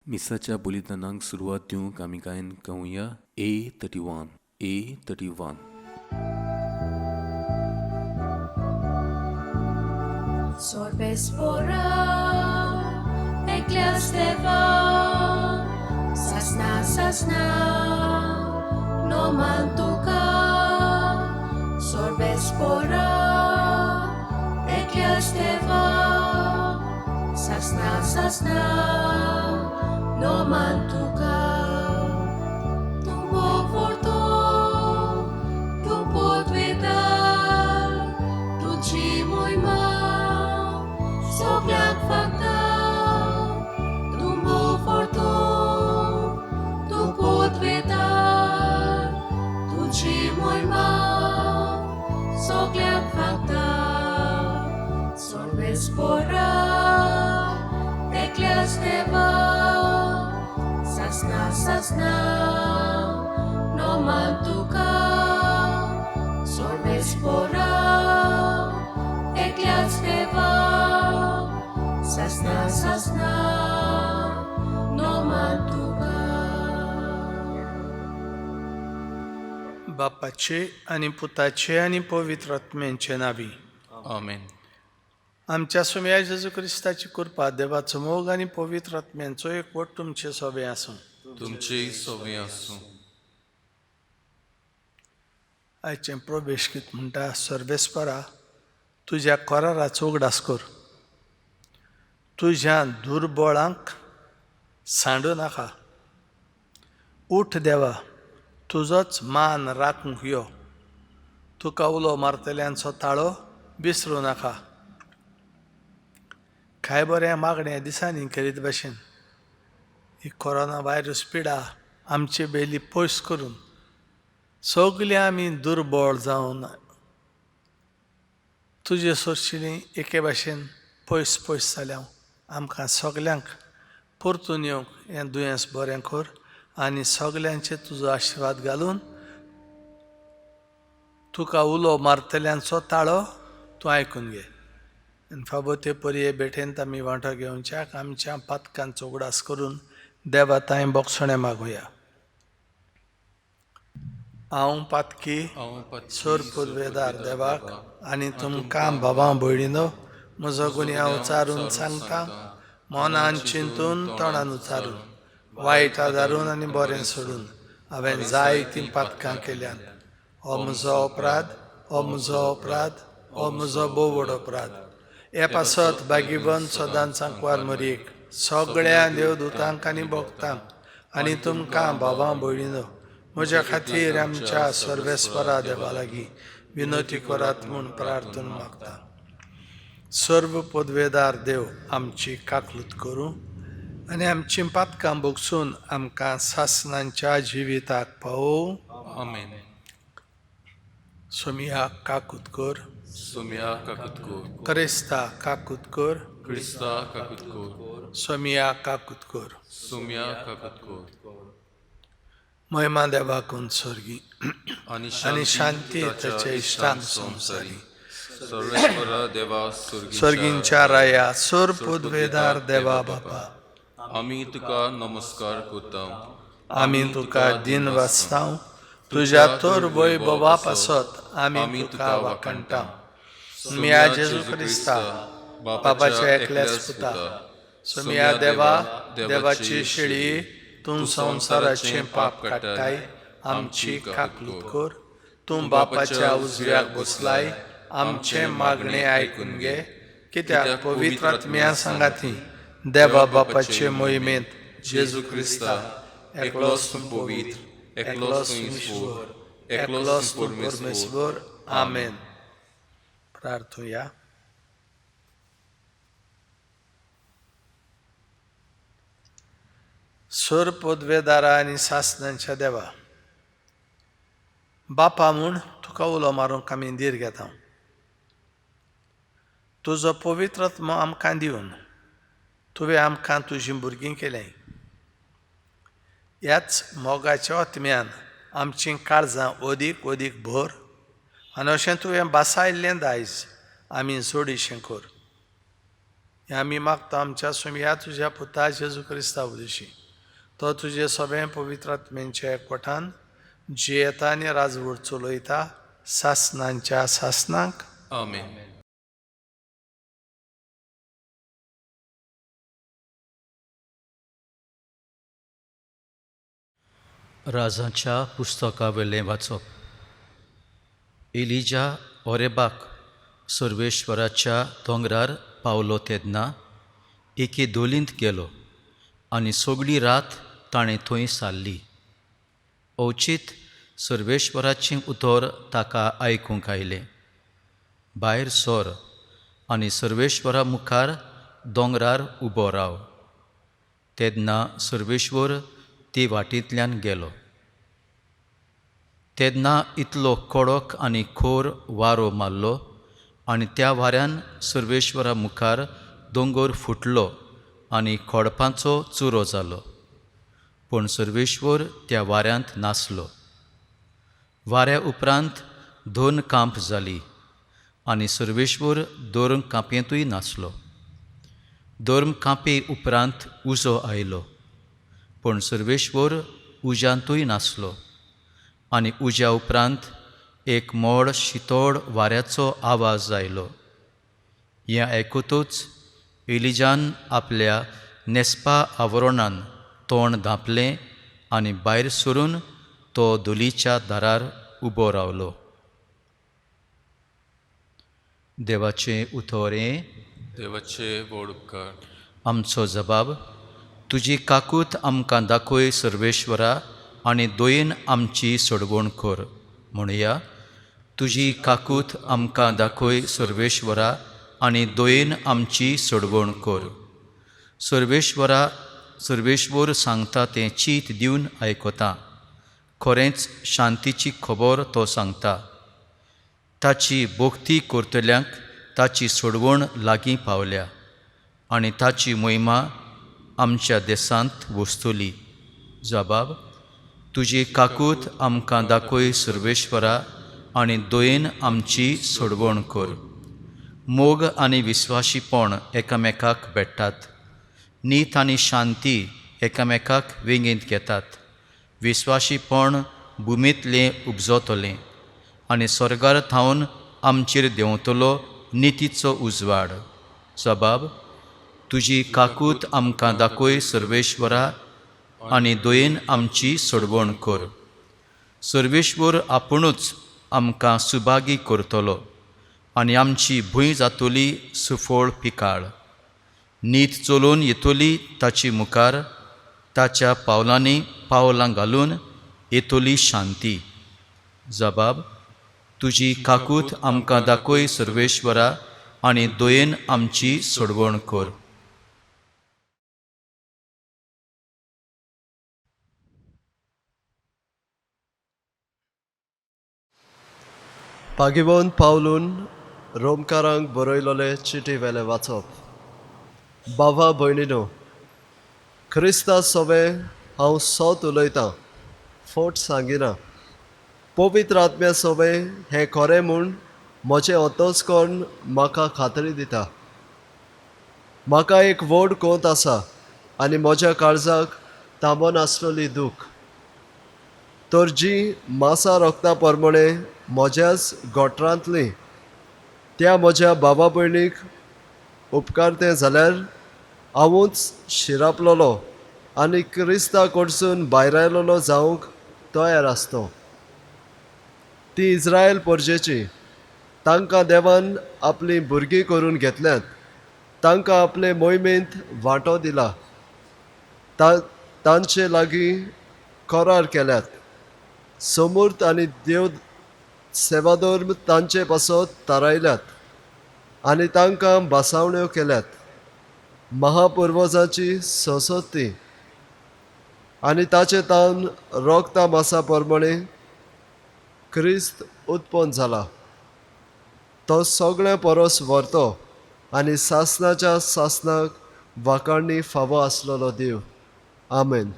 मिसाच्या बलिदानाक सुरवात दिवंक आमी गायन गावया A 31 A 31. Sorbespora, Ecclesiasteva, Sasna sasna, no mantuka. Sorbespora, Ecclesiasteva, Sasna sasna, no mantuka. Tumbo forto, tumbo twetal, tuchi moima, soglak fakta. Tumbo forto, tumbo twetal, tuchi moima, soglak fakta. Sorbespora, Ecclesiasteva, Sasna sasna, no mantuka. Sorbespora, Ecclesiasteva, Sasna sasna, no mantuka. बापाचे आनी पुताचे आनी पवित्र आत्म्यांचे नावी. आमेन. आमच्या सुम्या जेजू क्रिस्ताची कृपा, देवाचो मोग आनी पवित्र आत्म्यांचो एकवट तुमचे सोबे आसूं. तुमचेय सोबे आसूं. आयचें प्रवेश गीत म्हणटा, सर्वेस्परा तुज्या कराराचो उगडास कर, तुज्या दुर्बळांक सांडू नाका. उठ देवा, तुजोच मान राखूंक यो, तुका उलो मारतल्यांचो ताळो विसरूं नाका. काय बरें मागण्या दिसांनी करीत भशेन ही कोरोना व्हायरस पिडा आमचे बेली पयस करून सगळे आमी दुर्बळ जावन तुजे सोरशिली एके भाशेन पयस पयस जाल्या. आमकां सगल्यांक परतून येवंक हें दुयेंस बरें कर आनी सगल्यांचे तुजो आशिर्वाद घालून तुका उलो मारतल्यांचो ताळो तूं आयकून घे. आनी फावो ते परी हे भेटेंत आमी वांटो घेवच्याक आमच्या पातकांचो उगडास करून देवा तांय बोगसणें मागुया. हांव पातकी सोर पुर्वेदार देवाक आनी तुमकां भावां भयणीनो म्हजो गुन्यांव उचारून सांगता, मनान चिंतून तोंडान उचारून वायट आदारून आनी बरें सोडून हांवें जायतीं पातकां केल्यात. हो म्हजो अपराध, हो म्हजो अपराध, हो म्हजो भोव व्हड अपराध. हे पासत बागीबंद सदांच सांकवार मरयेक सगळ्या देवदूतांक आनी भक्तांक आनी तुमकां भावां भयणीनो म्हज्या खातीर आमच्या सर्वेस्परा देवा लागीं विनोती करात म्हूण प्रार्थना मागता. सर्व पदवेदार देव आमची काकलूत करूं आनी आमची पातकां भोगसून आमकां सासनांच्या जिविताक पावोवं. आमेन. सोमिया काकूत कर, सोमिया काकूत कर, क्रिस्ता काकूत कर, क्रिस्ता काकूत कर, सोमिया काकूत कर, सोमिया काकूत कर. महिमा देवाकून स्वर्गी आनी शांती ताच्या इश्टांक संवसारी. सर्वेस्परा देवा स्वर्गींच्या राया सोर पदवेदार देवा बापा, आमी तुका नमस्कार करता, आमी तुका दिन वाचता, तुज्या तर वैभवा पासत आमी तुका वाखणटा. सोमिया जेजू क्रिस्ता बापाच्या एकल्याच पुता, सोमिया देवा देवाची शेळी, तूं संवसाराचें पाप काडटाय, आमची काकलूत कर. तूं बापाच्या उजव्याक बसलाय, आमचें मागणें आयकून घे. कित्याक पवित्र आत्म्या सांगाती देवा बापाचे मोहिमेंत जेजू क्रिस्ता एकलोच तूं पवित्र, एकलोच तूं ईश्वर, एकलोच तूं परमेश्वर. आमेन. प्रार्थुया. सोर पदवेदारा आनी सासनांच्या देवा बापा म्हूण तुका उलो मारूंक आमी धीर घेता. तुजो पवित्र आत्मो आमकां दिवन तुवें आमकां तुजीं भुरगीं केल्याय. ह्याच मोगाच्या आत्म्यान आमचीं काळजां अदीक अदीक भर आनी अशें तुवें बासायल्लें दायज आमी जोडीशें कर. हें आमी मागता आमच्या सुमया तुज्या पुता जेजू क्रिस्ता उदेशी तो तुजे सगळें पवित्र आत्म्यांच्या एकवटान जियेता आनी राजवट चलयता सासनांच्या सासनांक. आमेन. राजाच्या पुस्तकावेलें वाचप. एलिजा ओरेबाक सर्वेश्वराच्या दोंगरार पावलो तेन्ना एके धोलींत गेलो आनी सगळी रात ताणें थंय सारली. अवचीत सर्वेश्वराचें उतर ताका आयकूंक आयलें, भायर सर आनी सर्वेश्वरा मुखार दोंगरार उबो राव. तेन्ना सर्वेश्वर ते वाटेंतल्यान गेलो. तेन्ना इतलो कडक आनी खोर वारो मारलो आनी त्या वाऱ्यान सर्वेश्वरा मुखार दोंगर फुटलो आनी खडपांचो चुरो जालो. पूण सर्वेश्वर त्या वाऱ्यांत नासलो. वाऱ्या उपरांत दोन कांप जाली आनी सर्वेश्वर दोन कांपेंतूय नासलो. दोन कांपे उपरांत उजो आयलो, पूण सर्वेश्वर उज्यांतूय नासलो. आनी उज्या उपरांत एक मोड शितोड वाऱ्याचो आवाज आयलो. हें आयकतूच एलिजान आपल्या नेस्पा आवरणान तोंड धांपलें आनी भायर सरून तो धुलीच्या दारार उबो रावलो. देवाचें उतोरें. देवाचे व्हड उपकार. आमचो जबाब. तुजी काकूत आमकां दाखय सर्वेश्वरा आनी दोयेन आमची सोडवण कर. म्हणया, तुजी काकूत आमकां दाखय सर्वेश्वरा आनी दोयेन आमची सोडवण कर. सर्वेश्वरा, सर्वेश्वर सांगता तें चीत दिवन आयकता. खरेंच शांतीची खबर तो सांगता. ताची भक्ती करतल्यांक ताची सोडवण लागीं पावल्या आनी ताची मोहिमा आमच्या देशांत वसतली. जबाब. तुजी काकूत आमकां दाखय सर्वेश्वरा आनी दोयेन आमची सोडवण कर. मोग आनी विस्वाशीपण एकामेकाक भेट्टात. नीत आनी शांती एकामेकाक वेंगेंत घेतात. विस्वाशीपण भुमींतलें उपजतलें आनी स्वर्गार थावन आमचेर देंवतलो नितीचो उजवाड. जबाब. तुजी काकूत आमकां दाखय सर्वेश्वरा आनी दोयेन आमची सोडवण कर. सर्वेश्वर आपुणूच आमकां सुभागी करतलो आनी आमची भूंय जातली सुफळ पिकाळ. नीत चलोवन येतली ताची मुखार, ताच्या पावलांनी पावलां घालून येतली शांती. जबाब. तुजी काकूत आमकां दाखय सर्वेश्वरा आनी दोयेन आमची सोडवण कर. पागिवन पावलून रोमकारांक बरयलोले चिटी वेले वाचप. बाबा भयणीनो, क्रिस्ता सोवे हांव सत उलयतां, फट सांगिना. पवित्र आत्म्या सोवे हें खरें म्हूण म्हजें अंतस्कर्ण म्हाका खात्री दिता. म्हाका एक व्हड कोंत आसा आनी म्हज्या काळजाक थांबोन आसलेली दूख. तर जी मासा रक्ता प्रमाणे म्हज्याच गोठरांतली त्या म्हज्या बाबा भयणीक उपकारतें जाल्यार हांवूच शिरापलोलो आनी क्रिस्ता कडसून भायर आयलोलो जावंक तयार आसतो. ती इस्रायल परजेची, तांकां देवान आपलीं भुरगीं करून घेतल्यात, तांकां आपले मोहिमेंत वांटो दिला, तांचे लागीं करार केल्यात. समूर्त आनी देव सेवाधर्म तांचे पासत थारायल्यात आनी तांकां भासावण्यो केल्यात. महापुर्वजांची संसद ती आनी ताचे तावन रोगता मासा प्रमाणे क्रिस्त उत्पन्न जाला. तो सगळ्या परस व्हरतो आनी सासनाच्या सासनाक वाखाणणी फावो आसलेलो देव. आमेन.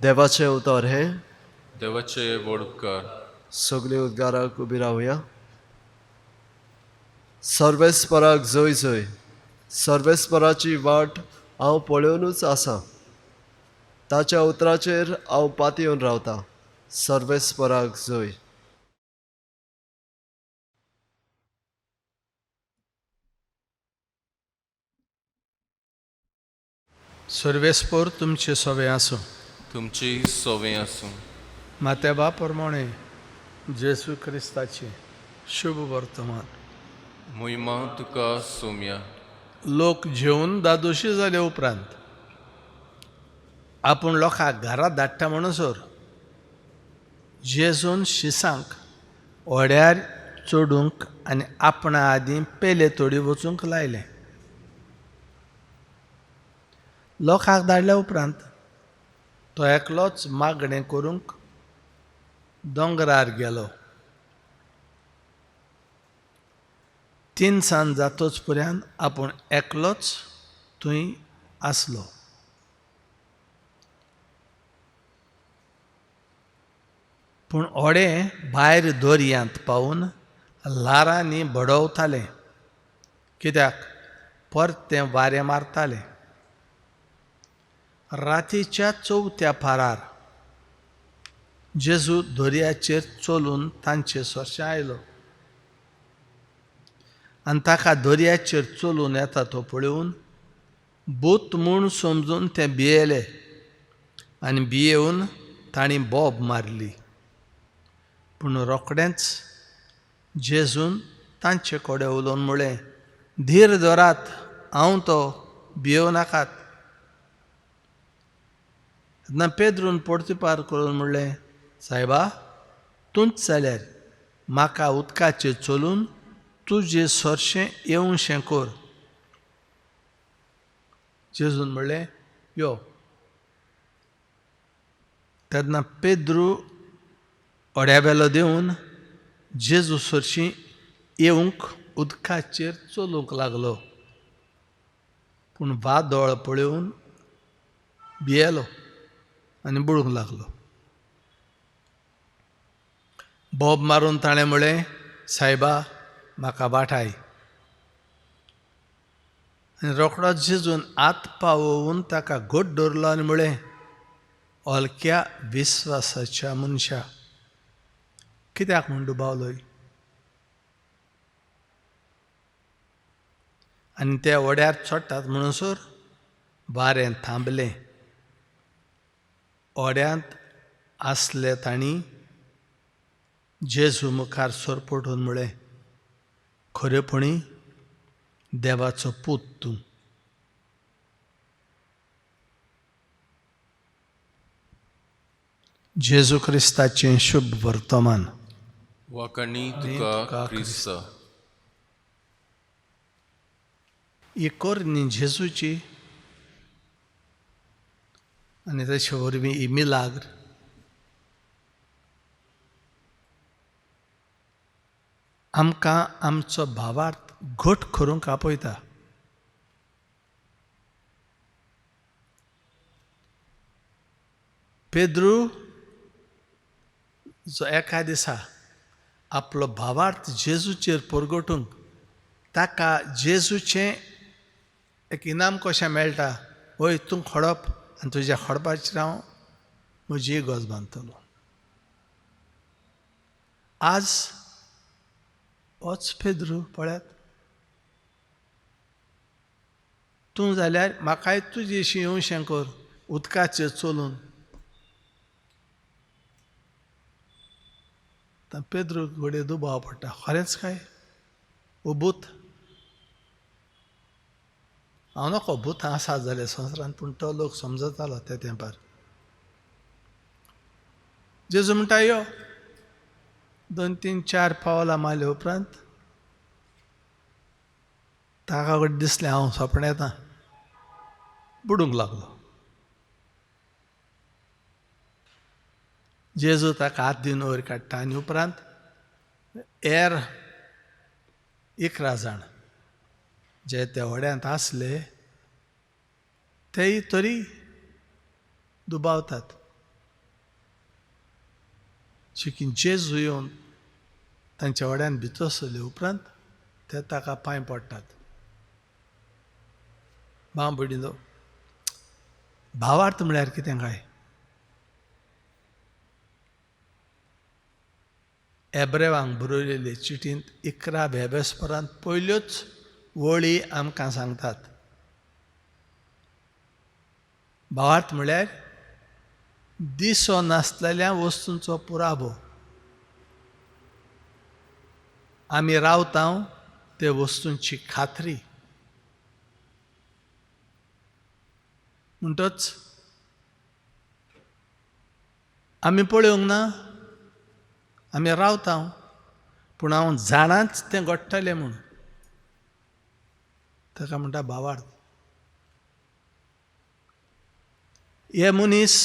देवाचें उतर हें. देवाचे व्हड उपकार. सगळीं उद्गाराक उबी रावया. सर्वेस्पराक जय जय. सर्वेस्पराची वाट हांव पळोवनूच आसा, ताच्या उतराचेर हांव पातयेवन रावता. सर्वेस्पराक जय. सर्वेस्पोर तुमचे सोवे आसूं. तुमची सोवे आसूं. मातेबा प्रमाणे जेजू क्रिस्ताचे शुभ वर्तमान. मोहिमा तुका सोम्या. लोक जेवन दादोशी जाले उपरांत आपूण लोकांक घरा धाडटा म्हणसर जेजून शिसांक व्हड्यार चडूंक आनी आपणा आदीं पेले तोडी वचूंक लायलें. लोकांक धाडल्या उपरांत तो एकलोच मागणें करूंक दोंगरार गेलो. तिनसांज जातोच पर्यंत आपूण एकलोच थंय आसलो. पूण व्हडें भायर दर्यांत पावून ल्हारांनी बडवतालें, कित्याक परतें वारें मारतालें. रातीच्या चवथ्या पारार जेजू दर्याचेर चलून तांचे सरशें आयलो आनी ताका दर्याचेर चलून येता तो पळोवन भूत म्हूण समजून ते भियेले आनी भियेवन तांणी बोब मारली. पूण रोखडेंच जेजून तांचे कडेन उलोवन म्हळें, धीर धरात, हांव तो, भियेवं नाकात. तेन्ना पेद्रून पोर्तुपार करून म्हणलें, सायबा, तूंच जाल्यार म्हाका उदकाचेर चलून तुजे सरशें येवशें कर. जेजून म्हणलें, यो. तेन्ना पेद्रू व्हड्या वेलो देवन जेजू सरशीं येवंक उदकाचेर चलूंक लागलो. पूण वादळ पळोवन भियेलो आनी बुडूंक लागलो. बोब मारून ताणें म्हळें, सायबा, म्हाका वाटाय. आनी रोखडोच जेजून हात पावोवन ताका घट धरलो आनी म्हळें, हलक्या विस्वासाच्या मनशा, कित्याक म्हूण दुबावलोय? आनी ते व्हड्यार चडटात म्हणसर वारें थांबलें. व्हड्यांत आसले तांणी जेजू मुखार सरपटून म्हळें, खरेपणी देवाचो पूत तूं. जेजू क्रिस्ताचें शुभ वर्तमान. वाखाणी तुका क्रिस्ता. ही करणी जेजूची आनी ताचे वरवीं ही मिलाग्र आमकां आमचो भावार्थ घट करूंक आपयता. पेद्रू जो एका दिसा आपलो भावार्थ जेजूचेर परगटूंक ताका जेजूचें एक इनाम कशें मेळटा, वय तूं खडप आनी तुज्या खडपाचेर हांव म्हजी गज बांदतलो. आज होच पेद्रू पळयात, तूं जाल्यार म्हाकाय तुजेशी येवशें कर उदकाचेर चलून. पेद्रू घडये दुबाव पडटा, खरेंच काय ओ भूत? हांव नको भूत आसा जाल्यार संवसारांत, पूण तो लोक समजतालो त्या तेंपार. जेजू म्हणटा, यो. 2 3 4 पावलां मारले उपरांत ताका कडेन दिसलें हांव सपणेता, बुडूंक लागलो. जेजू ताका हात दिवन वयर काडटा आनी उपरांत हेर 11 जाण जे त्या व्हड्यांत आसले तेय तरी दुबावतात. चिकी जेजू येवन तांच्या व्हड्यांत भितर सरले उपरांत ते ताका पांय पडटात. भाव भयणींनो, भावार्थ म्हळ्यार कितें काय? एब्रेवांक बरयलेले चिटींत 11 वेबेस्परांत पयल्योच वळी आमकां सांगतात. भावार्थ म्हळ्यार दिसो नासलेल्या वस्तूंचो पुरावो. आमी रावता ते वस्तूंची खात्री. म्हणटच आमी पळोवंक ना, आमी रावता, पूण हांव जाणाच तें घडटलें म्हूण, ताका म्हणटा भावार्थ. हे मनीस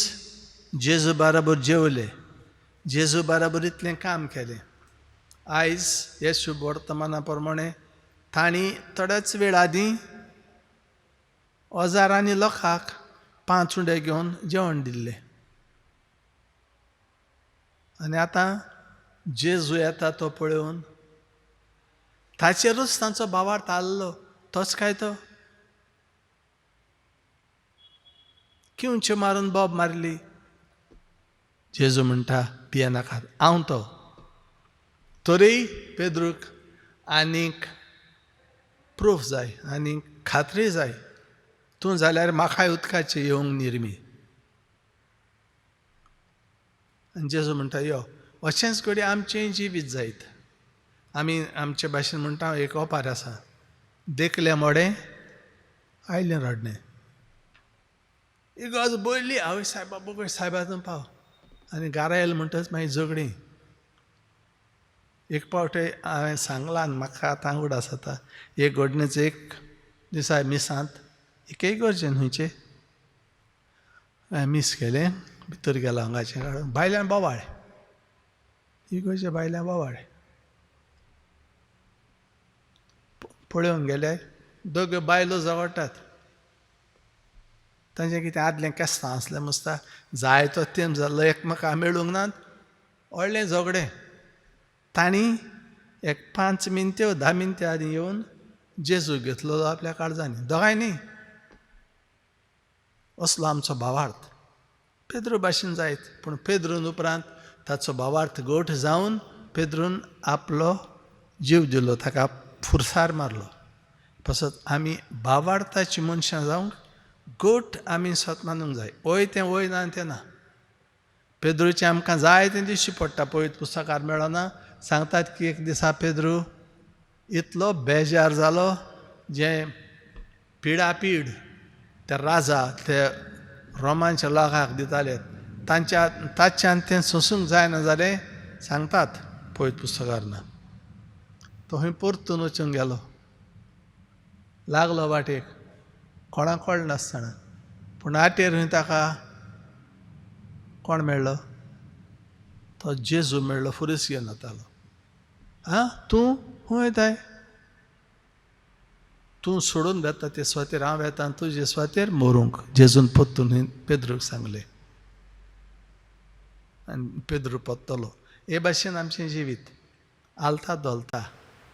जेजू बाराबर जेवले, जेजू बाराबर इतलें काम केलें. आयज हे शुभ वर्तमाना प्रमाणे तांणी थोड्याच वेळ आदीं हजारांनी लोकांक 5 उंडे घेवन जेवण दिल्लें. आनी आतां जेजू येता तो पळोवन ताचेरूच तांचो भावार्थ आसलो. तोच काय तो किंवच्यो मारून बोब मारली. जेजू म्हणटा पियेनाकात, हांव तो. तरी पेद्रूक आनीक प्रूफ जाय, आनीक खात्री जाय, तूं जाल्यार म्हाकाय उदकाचें येवंक निर्मी. आनी जेजू म्हणटा यो. अशेंच घडये आमचें जिवीत जायत. आमी आमचे भाशेन म्हणटा एक ओपार आसा, देखलें मोडें आयलें रडणें. इगर्ज बयली, आवय सायबा बगय सायबा तूं पाव. आनी घरा येयलें म्हणटच मागीर झगडीं. एक पावट हांवें सांगलां आनी म्हाका आतां उगडास जाता एक घडणेचो. एक दिसा मिसांत एक इगर्जेन खंयचे हांवें मीस केलें, भितर गेलो हांगाचें काडून, भायल्यान बोवाळ, इगर्जे भायल्यान बोवाळ. पळोवंक गेल्यार दोग्यो बायलो झगडटात. तांचें कितें आदलें केस्तांव आसलें मुसता, जायतो तेंप जाल्लो एकमेकां मेळूंक नात, व्हडलें झगडें. तांणी एक 5 मिनट्यो 10 मिनट्यो आदीं येवन जेजू घेतलो आपल्या काळजांनी, दोगांयनी. असलो आमचो भावार्थ पेद्रू भाशेन जायत. पूण पेद्रून उपरांत ताचो भावार्थ गोठ जावन पेद्रून आपलो जीव दिलो, ताका फुरसार मारलो. पासत आमी भावार्थाची मनशां जावंक गोठ आमी स्वत मानूंक जाय. वय तें वय ना तें ना. पेद्रूचें आमकां जाय तें दिश्टी पडटा. पळयत पुस्तकार मेळना, सांगतात की एक दिसा पेद्रू इतलो बेजार जालो, जें पिडापीड ते राजा ते रोमांच्या लोकांक दिताले तांच्या ताच्यान तें सोंसूंक जायना जालें, सांगतात पळयत पुस्तकार ना. तो खंय परतून वचूंक गेलो, लागलो वाटेक, कोणाक कळनासतना. पूण वाटेर खंय ताका कोण मेळ्ळो? तो जेजू मेळ्ळो, फुरीस घेवन वतालो. आं, तूं खंय वयताय? तूं सोडून वेता ते सुवातेर हांव वेता तुजे सुवातेर मरूंक. जेजून परतून पेद्रूक सांगलें आनी पेद्रू परतलो. हे भाशेन आमचें जिवीत आलता धोलता,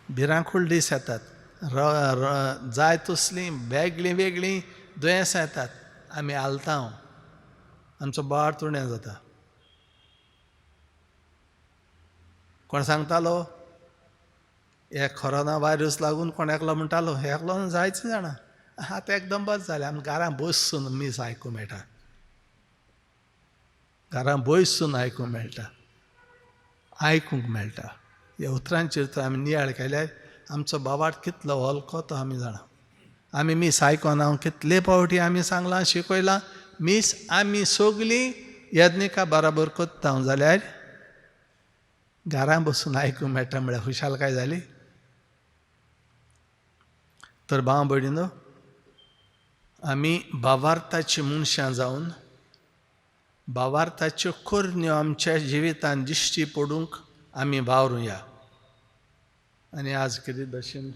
भिरांकूळ दीस येतात, जाय तसलीं वेगळीं वेगळीं दुयेंसां येतात, आमी आलता, आमचो भावार्थ उणें जाता. कोण सांगतालो हे कोरोना व्हायरस लागून कोण एकलो म्हणटालो एकलो जायच जाणा, आतां एकदम बरें जालें, आमी घरां बसून मीस आयकूंक मेळटा, घरां बसून आयकूंक मेळटा, आयकूंक मेळटा. ह्या उतरांचेर तर आमी नियाळ केल्यार आमचो भावार्थ कितलो हलको तो आमी जाणा. आमी मीस आयकना कितले फावटी आमी सांगलां शिकयलां, मीस आमी सगलीं यज्ञिका बराबर करता जाल्यार घरां बसून आयकूंक मेळटा म्हळ्यार खुशालकाय जाली. तर भाव भयणीनो, आमी भावार्थाची मनशां जावन भावार्थाच्यो करण्यो आमच्या जिवितांत दिश्टी पडूंक आमी वावरुया. आनी आज कितें भशेन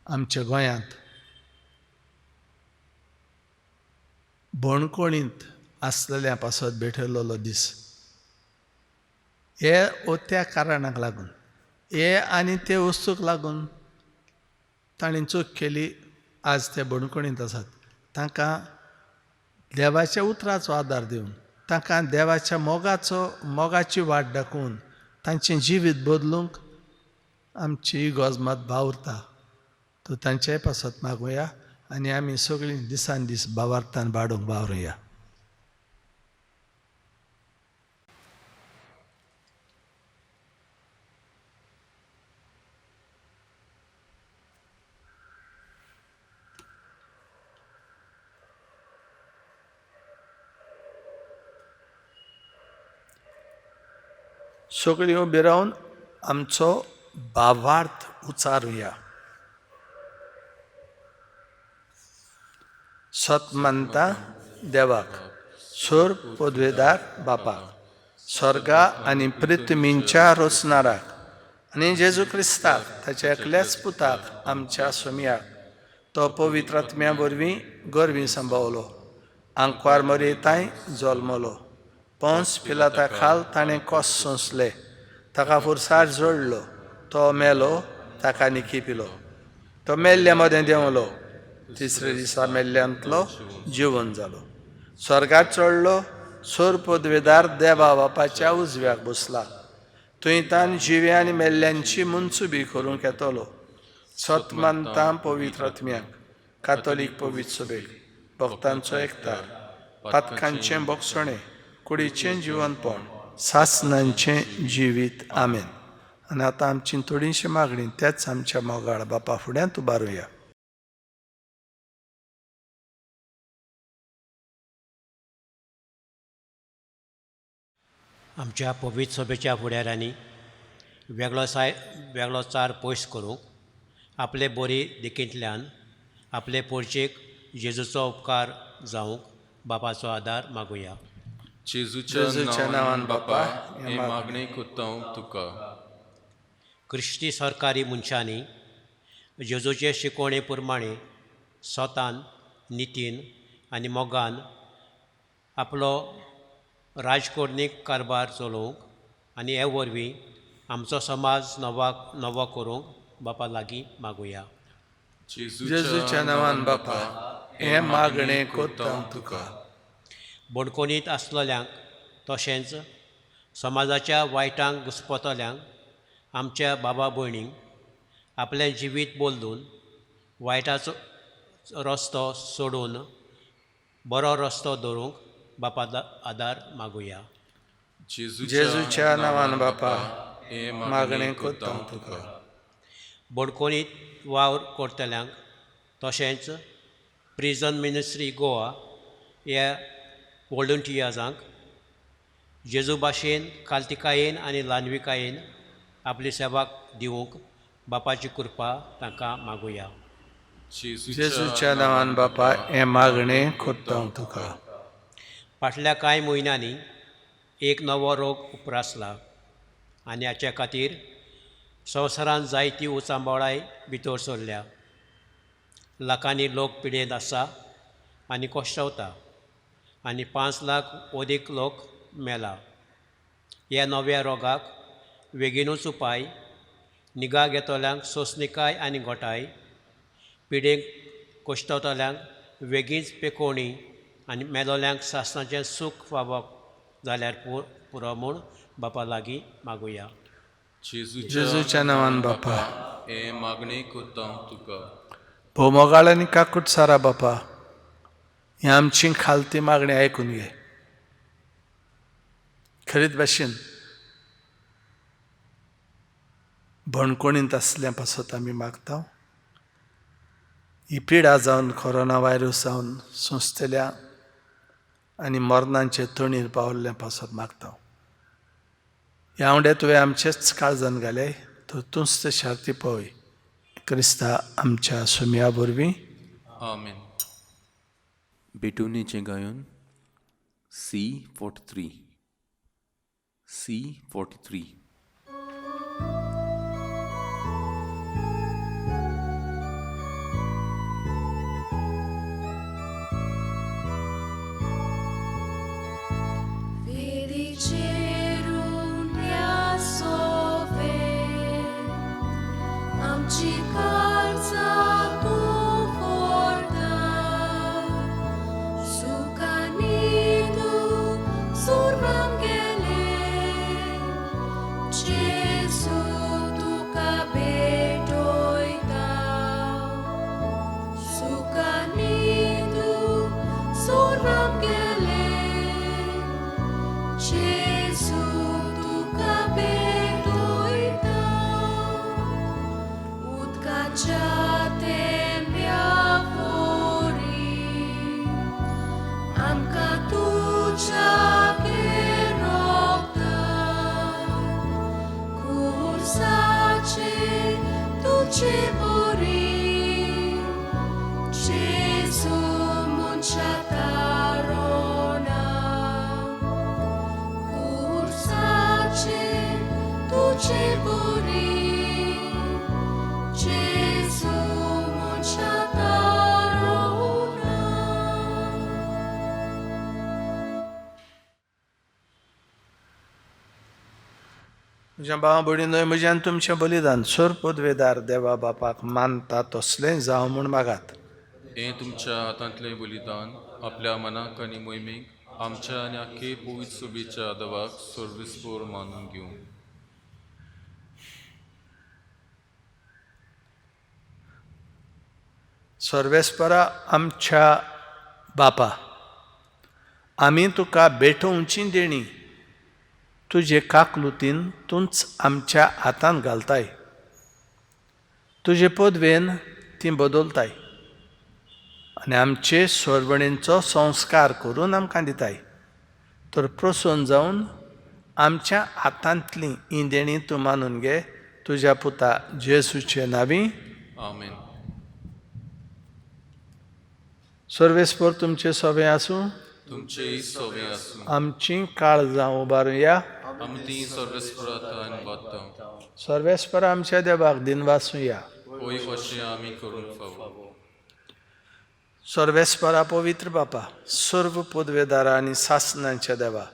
आमच्या गोंयांत बणकोणींत आसलेल्या पासत भेटयलेलो दीस हे त्या कारणाक लागून हे आनी ते वस्तूक लागून तांणी चूक केली. आज ते बणकोणींत आसात. तांकां देवाच्या उतराचो आदार दिवन, तांकां देवाच्या मोगाची वाट दाखोवन तांचें जिवीत बदलूंक आमची इगोर्ज मात भावरता. तो तांचेय पासत मागुया आनी आमी सगळीं दिसान दीस भावार्थान बाडूंक वावरुया. सगळीं उबी रावन आमचो भावार्थ उचारुया. सत मानता देवाक, सोर पदवेदार बापाक, स्वर्गा आनी पृथ्वीच्या रचणाराक आनी जेजू क्रिस्ताक ताच्या एकल्याच पुताक आमच्या सोमयाक, तो पवित्र आत्म्या वरवीं गर्वी संभावलो, आंकवार मरेताय जल्मलो, पंस पिलाता खाल ताणें कस सोंसले, ताका फुरसार जोडलो, तो मेलो, ताका निकी पिलो, तो मेल्ल्या मदें देंवलो, तिसरे दिसा मेल्ल्यांतलो जिवन जालो, स्वर्गार चडलो, सोर पदवेदार देवा बापाच्या उजव्याक बसला, थंय तान जिव्या आनी मेल्ल्यांची मनसुबी करूंक येतलो. सत मानता पवित्र आत्म्याक, कातोलीक पवित्र सभेक, भक्तांचो एकतार, पातकांचें बोगसणें, कुडीचें जिवनपण, सासनांचें जिवीत. आमेन. आनी आतां आमची थोडीशी मागणी त्याच आमच्या मोगाळ बापा फुड्यांत उबारुया. आमच्या पवित्र सभेच्या फुडाऱ्यांनी वेगळो चार पयस करूंक आपले बोरी देखींतल्यान आपले पोरचेक जेजूचो उपकार जावंक बापाचो आदार मागुया. जेजूच्या नांवान बापा हे मागणें कोत्ता तुका. क्रिस्ती सरकारी मनशांनी जेजूचे शिकवणे प्रमाणे स्वतान, नितीन आनी मोगान आपलो राजकोरणीक कारभार चलोवंक आनी हे वरवीं आमचो समाज नवो करूंक बापा लागीं मागुया. जेजूच्या नांवान बापा हें मागणें कोत्ता तुका. बणकोणींत आसलेल्यांक तशेंच समाजाच्या वायटांक घुस्पतल्यांक आमच्या बाबा भयणींक आपलें जिवीत बदलून वायटाचो रस्तो सोडून बरो रस्तो धरूंक बापा आदार मागुया. जेजूच्या नांवान बापा मागणें कोत्ता तुका. बणकोणींत वावर करतल्यांक तशेंच प्रिजन मिनिस्ट्री गोवा ह्या वॉलंटियर्सांक जेजू भाशेन काल्तिकायेन आनी ल्हानविकायेन आपली सेवा दिवंक बापाची कृपा तांकां मागुया. जेजूच्या नांवान बापा हें मागणें कोत्ता तुका. फाटल्या कांय म्हयन्यांनी एक नवो रोग उप्रासला आनी हाचे खातीर संवसारांत जायती उचांबळाय भितर सरल्या. लाखांनी लोक पिडेंत आसा आनी कश्टवता आनी 5 लाख अदीक लोक मेला. ह्या नव्या रोगाक बेगीनूच उपाय, निगा घेतल्यांक सोंसणीकाय आनी घोटाय, पिडेक कश्टवतल्यांक बेगीनच पेकोवणी आनी मेलोल्यांक सासणाचें सूख फावो जाल्यार पुरो म्हूण बापा लागीं मागुया. जेजूच्या नांवान बापा हें मागणें कोत्ता तुका. भोवमोगाळ आनी काकूट सारा बापा, ही आमची खालती मागणी आयकून घे. खरीत भाशेन बणकोणींत आसल्या पासत आमी मागता, ही पिडा जावन कोरोना व्हायरस जावन सोंसतल्या आनी मरणांचे तणीर पावल्ल्या पासत मागता. ह्या आवडे तुवें आमचेच काळजान घाले तर तूंच ते शार्ती पळय क्रिस्ता आमच्या सुमया वरवीं. आमेन. बेटुनेचें गायन C43 C43. Vedi cerum ea sove, म्हज्या भावा भयणीनो म्हज्यान तुमचें बलिदान सोर पदवेदार देवा बापाक मानता तसलें जावं म्हूण मागात. हें तुमच्या हातांतलें बलिदान आपल्या मनाक आनी मोहिमेक आमच्या आनी आख्खे पवित्र सभेच्या देवाक सर्विसपोर मानून घेवं. सर्वेस्परा आमच्या बापा, आमी तुका भेटोवची देणी तुजे काकलुतीन तूंच आमच्या हातान घालताय, तुजे पदवेन ती बदलताय आनी आमचे सरवणेचो संस्कार करून आमकां दिताय. तर प्रसन्न जावन आमच्या हातांतली ही देणी तूं मानून घे तुज्या पुता जेसूचे नांवी. आमेन. सर्वेस्पर तुमचे सोबें आसूं, तुमचेय सोबें आसूं. आमची काळजां उबारुया. आमी ती सर्वेस्परान वाडटा. सर्वेस्पर आमच्या देवाक दिनवासुया. होय अशें आमी करूंक फावो. सर्वेस्परा पवित्र बापा, सर्व पदवेदारा आनी सासनांच्या देवा,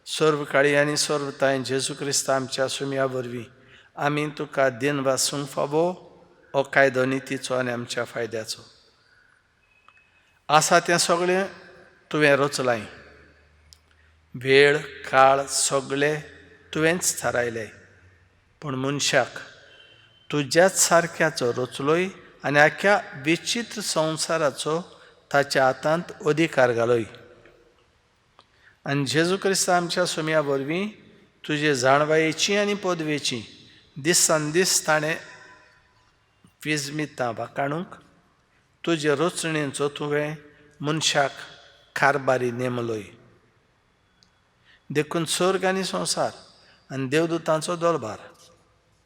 सर्व काळी आनी सर्व ताय जेजू क्रिस्त आमच्या सुमया वरवीं आमी तुका दिनवासूंक फावो हो कायदो नितीचो आनी आमच्या फायद्याचो आसा. तें सगळें तुवें रचलाय, वेळ काळ सगळे तुवेंच थारायले, पूण मनशाक तुज्याच सारक्याचो रचलोय आनी आख्या विचित्र संवसाराचो ताच्या हातांत अधिकार घालोय. आनी जेजू क्रिस्त आमच्या सुमया वरवीं तुजे जाणवायेची आनी पदवेची दिसान दीस ताणें विजमितां वाकाणूंक तुजे रचणेचो तुवें मनशाक कारबारी नेमलोय. देखून स्वर्ग आनी संवसार आनी देवदूतांचो दलभार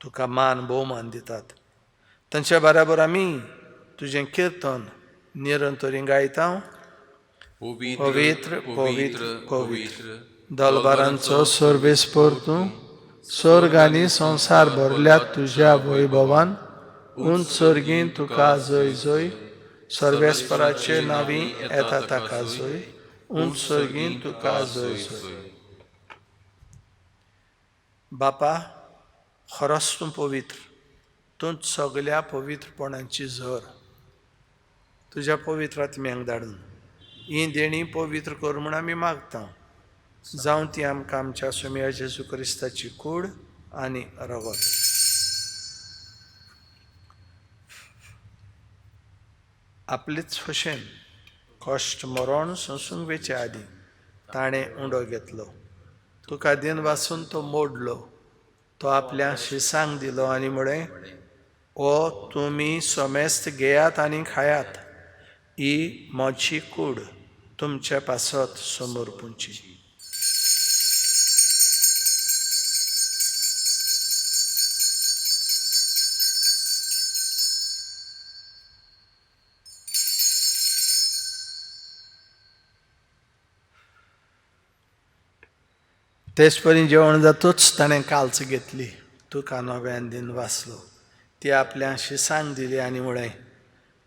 तुका मान भोवमान दितात. तांच्या बराबर आमी तुजें किर्तन निरंतरी गायता. पवित्र पवित्र पवित्र दलबारांचो सर्वेस्पर तूं, स्वर्ग आनी संवसार भरल्यात तुज्या वैभवान. उंच स्वर्गीं तुका जय जय, सर्वेस्पराचे नांवी येता ताका जय, उंच स्वर्गीं तुका जय जय. बापा, खरोच तूं पवित्र, तूं सगल्या पवित्रपणाची झर. तुज्या पवित्र आत्म्यांक धाडून ही देणी पवित्र कर म्हूण आमी मागता. जावं ती आमकां आमच्या सुमया जेजू क्रिस्ताची कूड आनी रगत. आपलेच भशेन कश्ट मरण सोंसूंक वेचे आदीं ताणें उंडो घेतलो, तुका दिन वासून तो मोडलो, तो आपल्या शिसांक दिलो आनी म्हळें, ओ तुमी समेस्त घेयात आनी खायात, ही म्हजी कूड तुमचे पासत समर्पूंची. तेच परी जेवण जातूच ताणें काल्च घेतली, तुका नव्यान दिन वाचलो, ती आपल्या शिसांक दिली आनी म्हळें,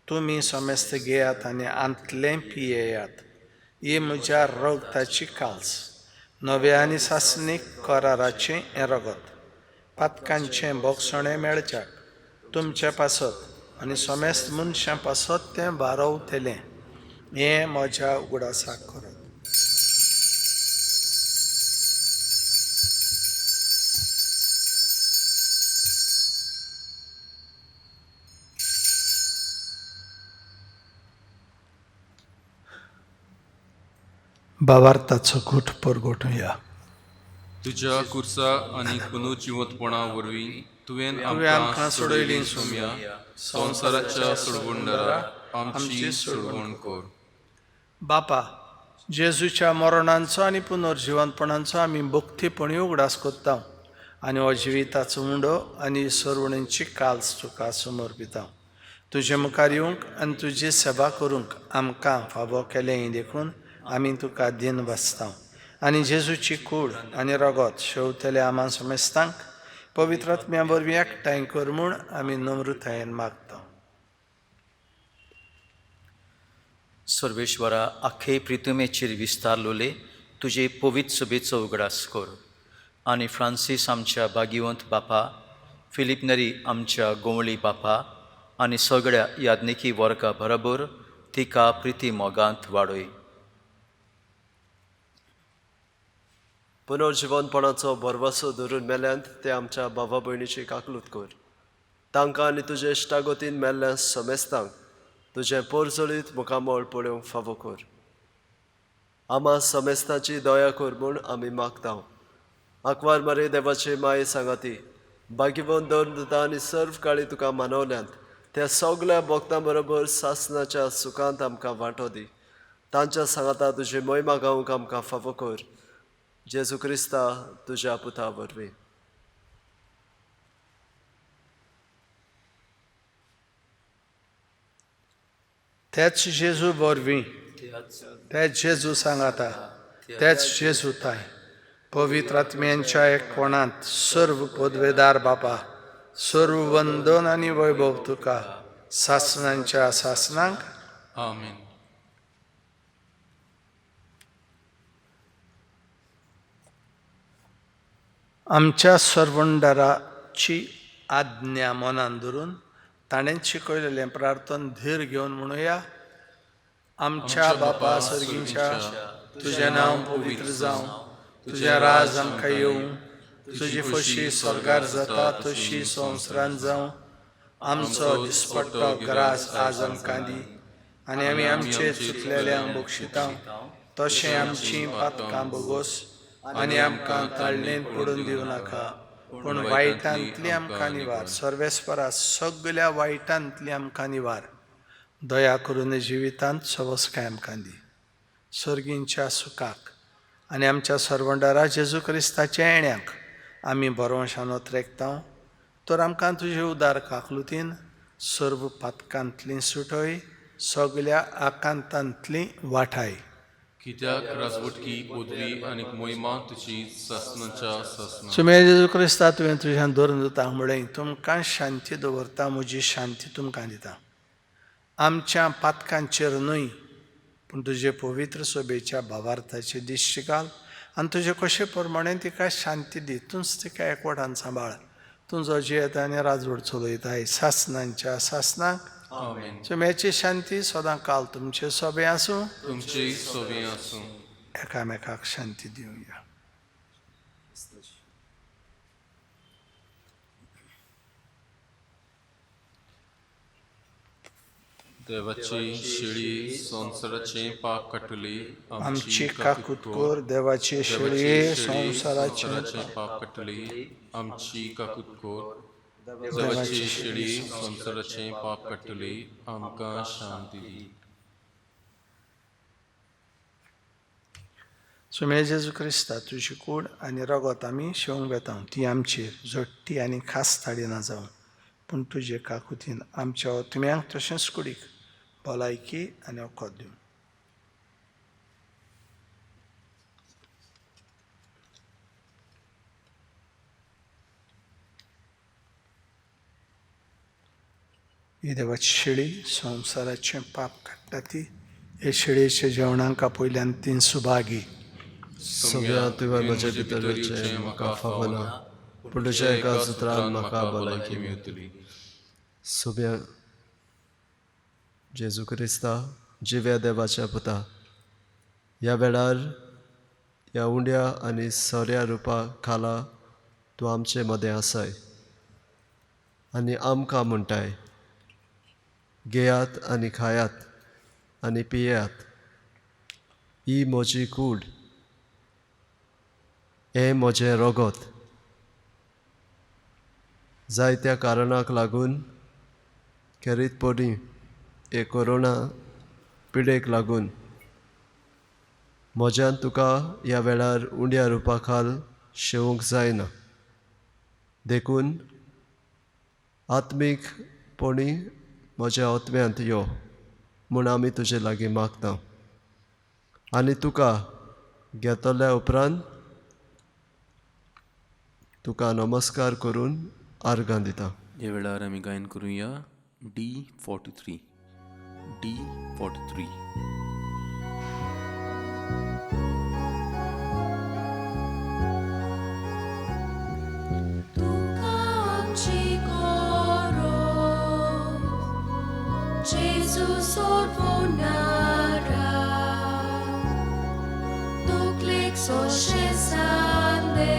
तुमी समेस्त घेयात आनी आंतलें पियेयात, ही म्हज्या रगताची काल्स, नव्या आनी सासणीक कराराचें हें रगत, पातकांचें बोगसणें मेळच्याक तुमच्या पासत आनी समेस्त मनशां पासत तें वारवतलें, हें म्हज्या उगडासाक करत. भावार्थाचो घूट परगटुया. तुज्या कुर्सा आनी पुनर्जिवंतपणा वरवीं तुवें आमकां सोडयली सोम्या, संवसाराच्या सोडवणदारा आमची सोडवण कर. बापा, जेजूच्या मरणांचो आनी पुनर्जिवंतपणाचो आमी भक्तीपणी उगडास करता आनी हो जिविताचो उंडो आनी सरवणेची काल्स तुका समर्पिता. तुजे मुखार येवंक आनी तुजी सेवा करूंक आमकां फावो केलें देखून आमी तुका दिन बसता. आनी जेजूची कूड आनी रगत शेवतले आमा समेस्तांक पवित्र आत्म्या वरवीं एकठांय कर म्हूण आमी नम्रतायेन मागता. सर्वेश्वरा, आखे प्रितुमेचेर विस्तारलोले तुजे पवित्र सभेचो उगडास कर. आनी फ्रांसीस आमच्या भागिवंत बापा, फिलीप नरी आमच्या गोंवळी बापा आनी सगळ्या याज्ञिकी वर्गा बरोबर तिका प्रिती मोगांत वाडय. पुनर्जिवनपणाचो भरवसो धरून मेल्यांत ते आमच्या भावा भयणीची काकलूत कर. तांकां आनी तुजे इश्टागतीन मेल्ल्या समेस्तांक तुजें पोरजळीत मुखामळ पळोवंक फावो कर. आमा समेस्तांची दया कर म्हूण आमी मागता. आंकवार मरे देवाचे माये सांगाती भाग्यवंत दर दिता आनी सर्व काळी तुका मानवल्यांत त्या सगल्या भक्तां बरोबर सासनाच्या सुखांत आमकां वांटो दी. तांच्या सांगाता तुजी मोहिमा गावंक आमकां फावो कर. जेजू क्रिस्ता तुज्या पुता वरवीं. त्याच जेजू वरवीं, त्याच जेजू सांगाता, त्याच जेजू ताय पवित्र आत्म्यांच्या एकपणांत सर्व पदवेदार बापा, सर्व वंदन आनी वैभव तुका सासनांच्या सासनांक. आमेन. आमच्या सर्वंडराची आज्ञा मनान धरून ताणें शिकयलेलें प्रार्थन धीर घेवन म्हणुया. आमच्या बापा सर्गींच्या, तुजें नांव पवित्र जावं, तुजें राज आमकां येवं, तुजी फशी स्वर्गार जाता तशी संवसारांत जावं. आमचो दिसपट्टो ग्रास आज आमकां दी आनी आमी आमचे चुकलेल्यांक बक्षिता तशें आमचीं पातकां भोगोस आनी आमकां ताळणेंत पडून दिवं नाका, पूण वायटांतली आमकां निवार. सर्वेस्परा सगल्या वायटांतली आमकां निवार. दया करून जिवितांत सवसकाय आमकां दी. सर्गींच्या सुखाक आनी आमच्या सर्वंडारा जेजू क्रिस्ताच्या येण्याक आमी बरोवशान त्रेकता. तर आमकां तुजे उदार काकलुतीन सर्व पातकांतली सुटय, सगल्या आकांतांतली वाठाय. कित्याक राजवटकी पदवी आनी मोहिमा तुजी सासनाच्या सासना. सुमे जेजू क्रिस्ता, तुवें तुज्यान धरून दिता म्हणलें, तुमकां शांती दवरता, म्हजी शांती तुमकां दिता. आमच्या पातकांचेर न्हय, पूण तुजे पवित्र सोबेच्या भावार्थाचे दिश्टी घाल आनी तुजे कशे प्रमाणे तिका शांती दी. तूंच तिका एकवटान सांबाळ. तूं जो जियेता आनी राजवट चलयताय सासनांच्या सासनाक. आमेन. सुम्याची शांती सदां काल तुमचे सोबे आसूं, तुमचे सोबे आसूं. एकामेकाक शांती दिवया. देवाची शेळी संवसाराचें पाप काडटली, आमची काकूत कर. देवाची शेळी संवसाराचें पाप काडटली, आमची काकूत कर. देवाची शेळी संवसाराचें पाप काडटली, आमकां शांती दी. सुमे जेजू क्रिस्ता, तुजी कूड आनी रगत आमी शेवंक वेता, ती आमचेर जोडटी आनी खास थाडिना जावं, पूण तुजे काकुतीन आमच्या ओतम्यांक तशेंच कुडीक भलायकी आनी वखद दिवं. ही देवाची शेळी संवसाराचें पाप काडटा ती हे शेळयेच्या जेवणाक आपयल्यान तीन सुभागी. सगळ्या तुवें म्हजे भितर येवचें म्हाका फावना, पूण तुज्या एका सुत्रान म्हाका भलायकी मेळटली. सोब्या जेजू क्रिस्ता, जिव्या देवाच्या पुता, ह्या वेळार ह्या उंड्या आनी सोऱ्या रुपा खाला तूं आमचे मदें आसाय आनी आमकां म्हणटाय, घेयात आनी खायात आनी पियात, ही म्हजी कूड, हें म्हजें रगत. जायत्या कारणाक लागून खेरीतपणी हे कोरोना पिडेक लागून म्हज्यान तुका ह्या वेळार उंड्या रुपा खाल शेवंक जायना, देखून आत्मीकपणी म्हज्या आत्म्यांत यो म्हूण आमी तुजे लागीं मागता आनी तुका घेतल्या उपरांत तुका नमस्कार करून आर्गां दिता. ह्या वेळार आमी गायन करुया D43 D43. Sorvonara, Toklik soshe sande,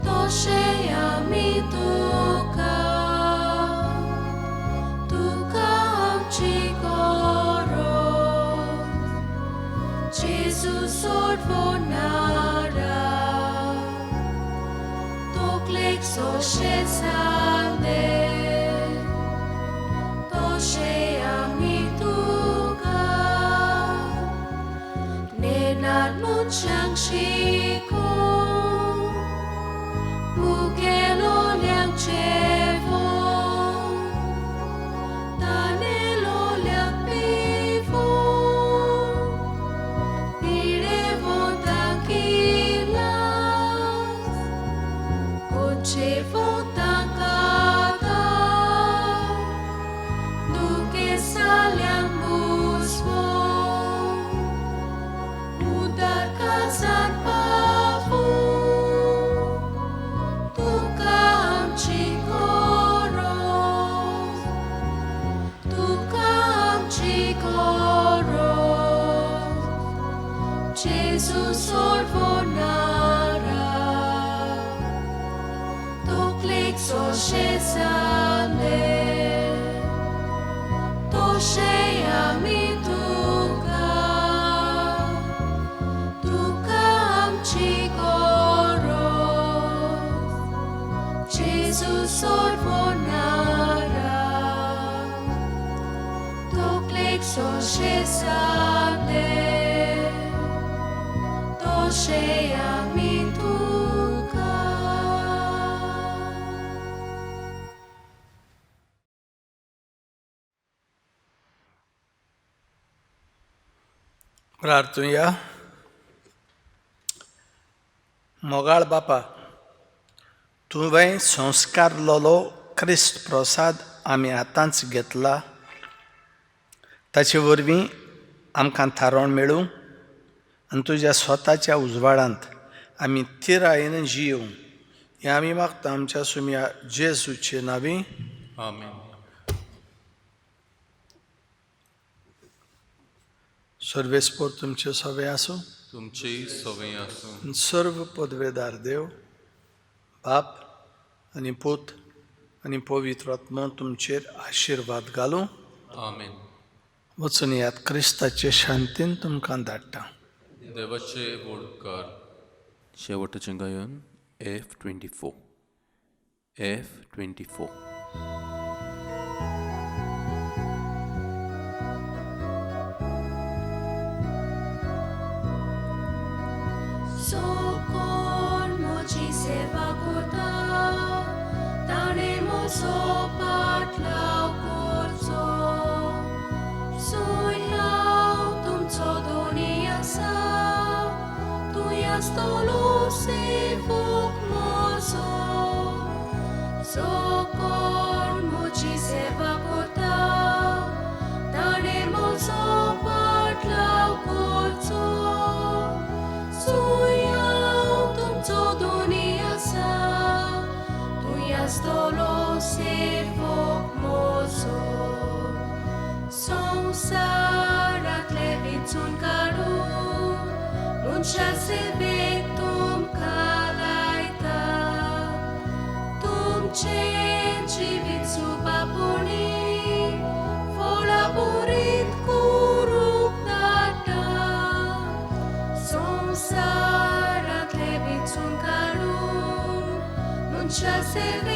Toshe ami tuka, Tuka amchi koro, Jesu sorvonara, Toklik soshe sande, Toshe ami tuka, Nenat munchang shiko, Mugelo liang chevo, Tanelo liang pivo, Pirevo tanquilas, Cochevo tancata, Duque saliang musvo, Udar kazan pavu, Tuka amchi koros, Tuka amchi koros, Jesu sorvonara, Toklik soshe sande, Toshe ami tuka, Tuka amchi koros, Jesu sorvonara, Toklik soshe sande, Toshe ami tuka. प्रार्थुया. मोगाळ बापा, तुवें संस्कारलोलो क्रिस्त प्रसाद आमी आतांच घेतला, ताचे वरवीं आमकां थारोवण मेळूं आनी तुज्या स्वताच्या उजवाडांत आमी थिरायेन जियोवं, हें आमी मागता आमच्या सुम्या जेजूचे नांवी. आमेन. सर्वेस्पोर तुमचे सवे आसूं, तुमचेय सवय आसूं. सर्व पदवेदार देव बाप आनी पूत आनी पवित्र आत्मो तुमचेर आशिर्वाद घालूं. आमेन. वचून यात, क्रिस्ताचे शांतीन तुमकां धाडटा. देवाचे व्हड उपकार. शेवटाचें गायन F24, F24. Sokon moji seva kota, tane mozo patlav korzo. Suyaw tumcho doni asa, tuyas tolo sevok mozo. Sokon moji seva kota, tane mozo patlav korzo. Suyaw tumcho doni asa, tuyas tolo sevok mozo. संसारांतले विचून काडून मनशा सेवेक तुमकां लायता, तुमचें जिवीत सुबापणी फळां पुरीत करूंक धाडटा. संसारांतले विचून काडून मनशा सेवेक